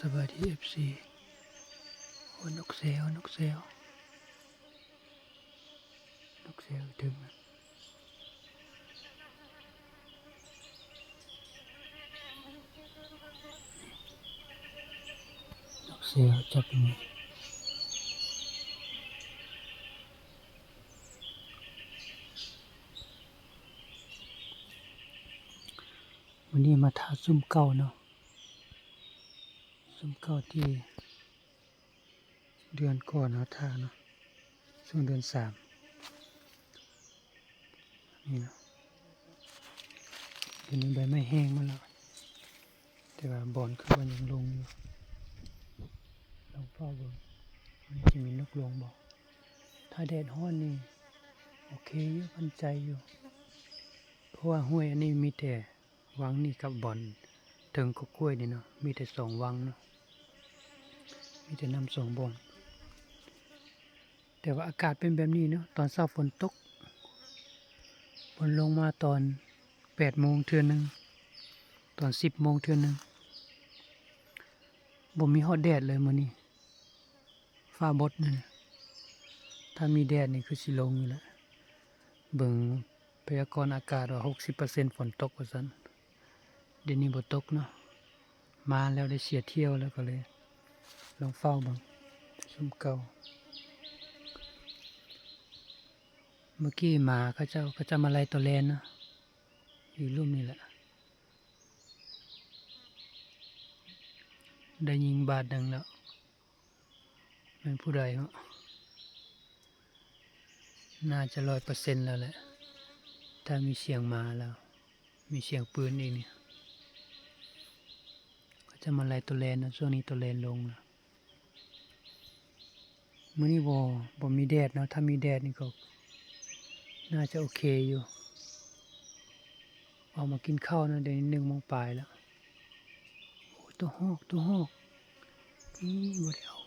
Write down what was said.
ສະບາຍດີ ເອັຟຊີ ໂອ້ ນົກແຊວ ນົກແຊວ ນົກແຊວເທິງ ນົກແຊວຈັບຢູ່. ມື້ນີ້ມາຖ້າຊຸມເກົ່າເນາະ ຊຸມເກົ່າທີ່ເດືອນກ່ອນເຮົາຖ້າເນາະ ຊ່ວງເດືອນສາມ ນີ້ເນາະ. ດຽວນີ້ໃບໄມ້ແຫ້ງໝົດແລ້ວ ແຕ່ວ່າບອນຄືວ່າຍັງລົງຢູ່ ລອງເຝົ້າເບິ່ງ ມັນຈະມີນົກລົງບໍ່. ຖ້າແດດຮ້ອນນີ້ໂອເຄຢູ່ ໝັ້ນໃຈຢູ່ ເພາະວ່າຫ້ວຍອັນນີ້ມີແຕ່ວັງນີ້ກັບບ່ອນເທິງກົກກ້ວຍນີ້ເນາະ ມີແຕ່ສອງວັງເນາະ ມີແຕ່ນ້ຳສອງບ່ອນ. ແຕ່ວ່າອາກາດເປັນແບບນີ້ເນາະ ຕອນເຊົ້າຝົນຕົກ ຝົນລົງມາຕອນແປດໂມງເທື່ອໜຶ່ງ ຕອນສິບໂມງເທື່ອໜຶ່ງ ບໍ່ມີຮອດແດດເລີຍມື້ນີ້ ຟ້າບົດນີ້. ຖ້າມີແດດນີ້ຄືຊິລົງຢູ່ແຫຼະ ເບິ່ງພະຍາກອນອາກາດວ່າຫົກສິບເປີເຊັນຝົນຕົກວ່າຊັ້ນ. ດຽວນີ້ບໍ່ຕົກເນາະ ມາແລ້ວໄດ້ເສຍທ່ຽວແລ້ວ ກໍເລີຍລອງເຝົ້າເບິ່ງ ຊຸມເກົ່າ. ເມື່ອກີ້ໝາເຂົາເຈົ້າ ເຂົາເຈົ້າມາໄລ່ໂຕແລນເນາະ ຢູ່ລຸ່ມນີ້ແຫຼະ ໄດ້ຍິງບາດໜຶ່ງແລ້ວ. ແມ່ນຜູ້ໃດເນາະ ໜ້າຈະຮ້ອຍເປີເຊັນແລ້ວແຫຼະ ຖ້າມີສຽງໝາແລ້ວ ມີສຽງປືນອີກນີ້ ເຂົາຈະມາໄລ່ໂຕແລນເນາະ ຊ່ວງນີ້ໂຕແລນລົງແລ້ວ. ມື້ນີ້ບໍ່ ບໍ່ມີແດດເນາະ ຖ້າມີແດດນີ້ກໍໜ້າຈະໂອເຄຢູ່. ອອກມາກິນເຂົ້າເນາະ ດຽວນີ້ໜຶ່ງໂມງປາຍແລ້ວ. ໂອ້ ຕົວຮອກ ຕົວຮອກ ນີ້ບໍ່ໄດ້ເອົາ